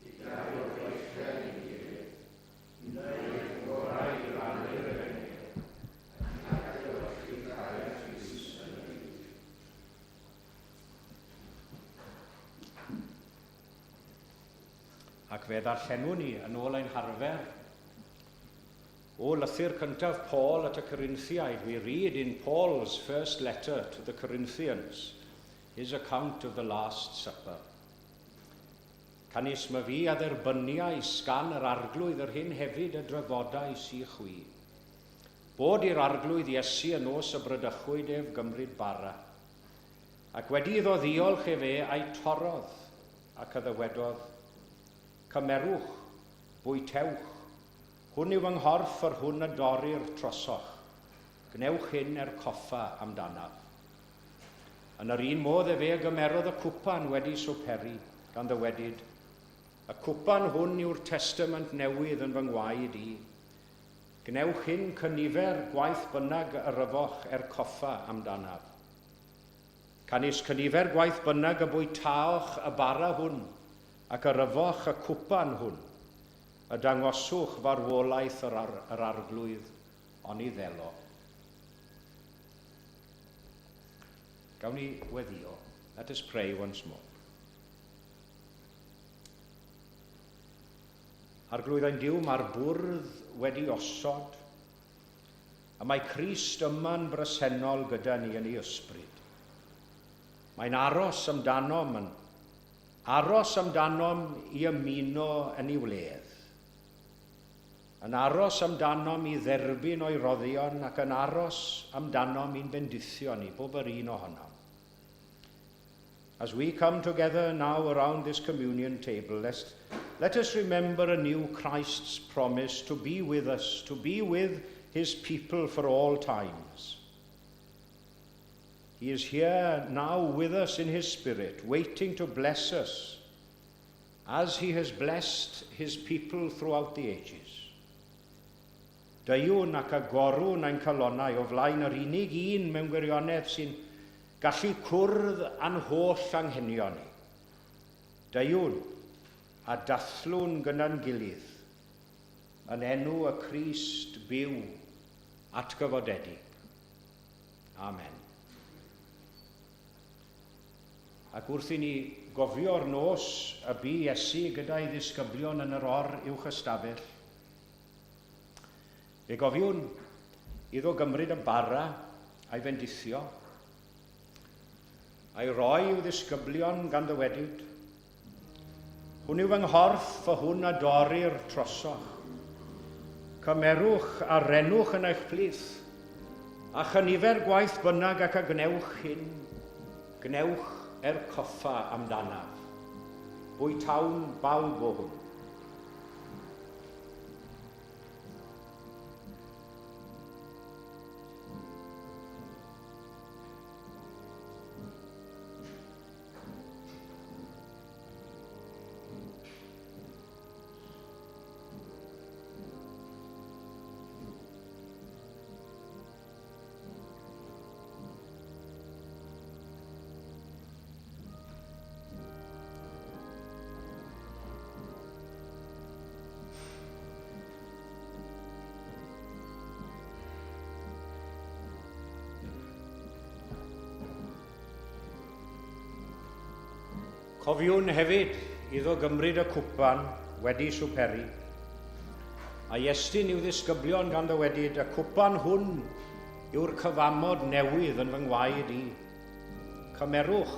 i gario breichiau ein gilydd, i wneud y gorau i rannu'r Efengyl, ac i adlewyrchu cariad Crist yn y byd.
Ac fe ddarllenwn ni, yn ôl ein harfer, o lythyr cyntaf Paul at y Corinthiaid. We read in Paul's first letter to the Corinthians, his account of the Last Supper. Canys my fi a dderbyniais gan yr Arglwydd yr hyn hefyd y draddodais i chwi. Bod i'r Arglwydd Iesu y nos y bradychwyd ef gymryd bara. Ac wedi iddo ddiolch efe a'i torrodd, ac a ddywedodd, Cymerwch, bwytewch, hwn yw fy nghorff yr hwn a dorrir trosoch, gwnewch hyn er coffa amdanaf. Yn yr un modd efe a gymerodd y cwpan wedi swperi, gan ddywedyd, Y cwpan hwn yw'r testament newydd yn fy ngwaed i. Gwnewch hyn cynifer gwaith bynnag yr yfoch er coffa amdanaf. Canys cynifer gwaith bynnag y bwytaoch y bara hwn, ac yr yfoch y cwpan hwn, y dangoswch farwolaeth yr, ar, yr Arglwydd, oni ddelo. Gawn ni weddio. Let us pray once more. Arglwydd ein Duw, mae'r bwrdd wedi osod, a mae Crist yma'n bresennol gyda ni yn ei ysbryd. Mae'n aros amdanom, yn aros amdanom i ymuno yn ei wledd. Yn aros amdanom i dderbyn o'i roddion ac yn aros amdanom i'n bendithio ni, bob yr un ohonom. As we come together now around this communion table, let's, let us remember anew Christ's promise to be with us, to be with his people for all times. He is here now with us in his spirit, waiting to bless us as he has blessed his people throughout the ages. Deuwn ac agorwn ein calonnau o flaen yr unig un mewn gwirionedd sy'n gallu cwrdd â'n holl anghenion ni. Deuwn a dathlwn gyda'n gilydd yn enw y Crist byw atgyfodedig. Amen. Ac wrth i ni gofio'r nos y bu Iesu gyda'i ddisgyblion yn yr or uwch ystafell, fe gofiwn iddo gymryd y bara a'i fendithio, a'i roi i'w ddisgyblion gan ddywedyd, Hwn yw fy nghorff, fy hwn a dorrir trosoch. Cymerwch a rennwch yn eich plith, a chynifer gwaith bynnag ac a gwnewch hyn, gwnewch er coffa amdanaf. Bwytawn bawb o hwn. Cofiwn hefyd iddo gymryd y cwpan wedi swperi, a'i estyn i'w ddisgyblion gan ddywedyd, Y cwpan hwn yw'r cyfamod newydd yn fy ngwaed i. Cymerwch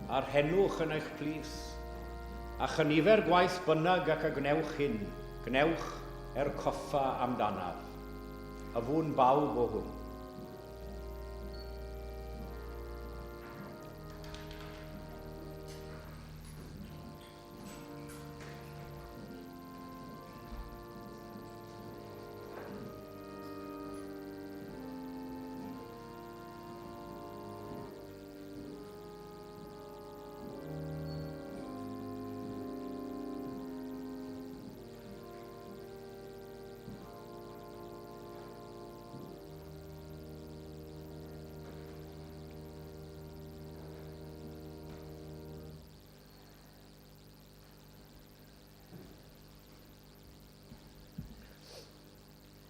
a rhennwch yn eich plith, a chynifer gwaith bynnag ac a gwnewch hyn, gwnewch er coffa amdanaf. Yfwn bawb o hwn.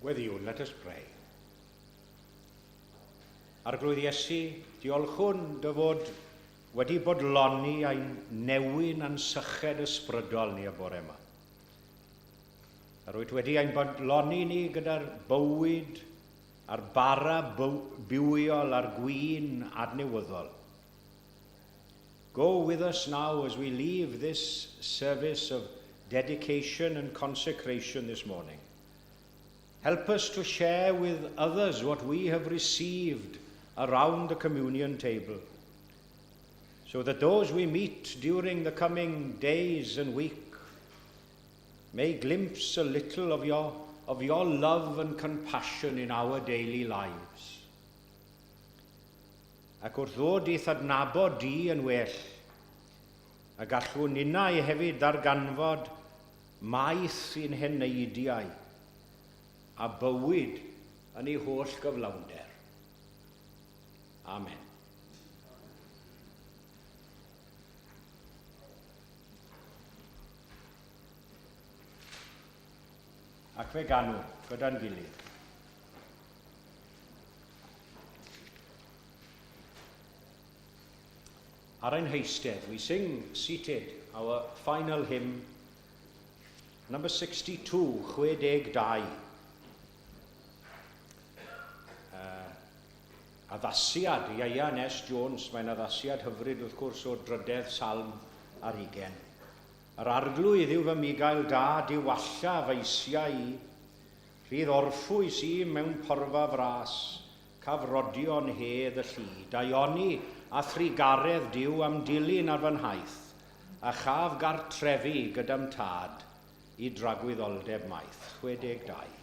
Gweddïwn, let us pray. Arglwydd Iesu, diolchwn dy fod wedi bodloni ein newyn a'n syched ysbrydol ni y bore yma. Yr wyt wedi ein bodloni ni gyda'r bywyd a'r bara bywiol a'r gwin adnewyddol. Go with us now as we leave this service of dedication and consecration this morning. Help us to share with others what we have received around the communion table, so that those we meet during the coming days and week may glimpse a little of your, of your love and compassion in our daily lives. Ac wrth ddod i'th adnabod di yn well, a gallwn ninnau hefyd ddarganfod maeth i'n heneidiau a bywyd yn ei holl gyflawnder. Amen. Ac fe ganwn gyda'n gilydd. Ar ein heistedd, we sing seated our final hymn, number 62, 62. Addasiad i Ian S. Jones, mae'n addasiad hyfryd wrth gwrs o'r drydedd salm ar ugen. Yr arglwydd yw fy migail da, diwalla f'eisiau i. Rhydd orffwys i mewn porfa fras, caf rodio'n hedd y llu. Daioni a thrugaredd Duw am dilyn ar fy nhaith, a chaf gartrefu gyda'm tad i dragwyddoldeb maith. 62.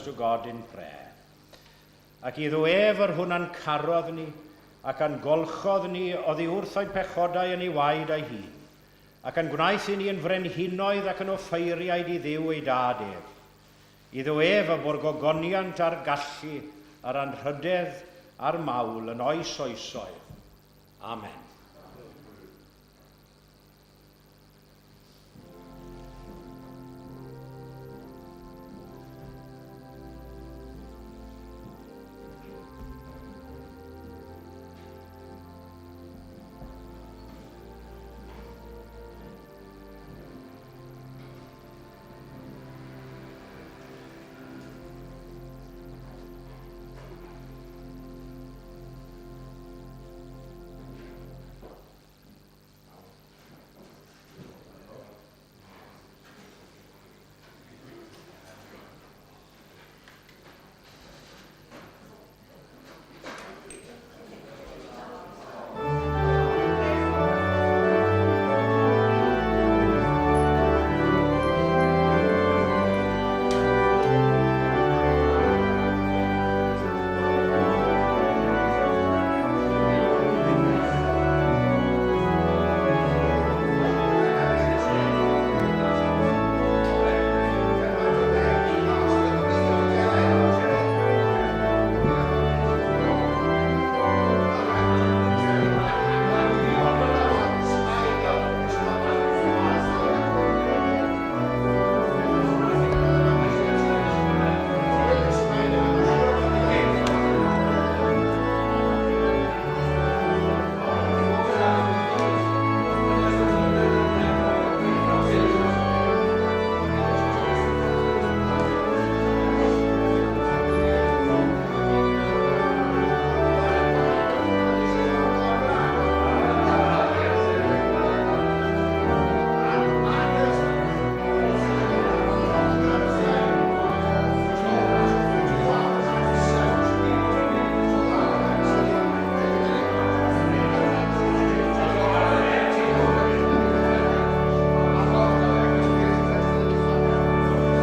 ourselves to God in prayer. Ac iddo ef yr hwn a'n carodd ni, ac a'n golchodd ni oddi wrth ein pechodau yn ei waed ei hun, ac a'n gwnaeth i ni yn frenhinoedd ac yn offeiriaid i Dduw ei dad ef. Iddo ef y bo'r gogoniant a'r gallu, a'r anrhydedd a'r mawl yn oes oesoedd. Amen.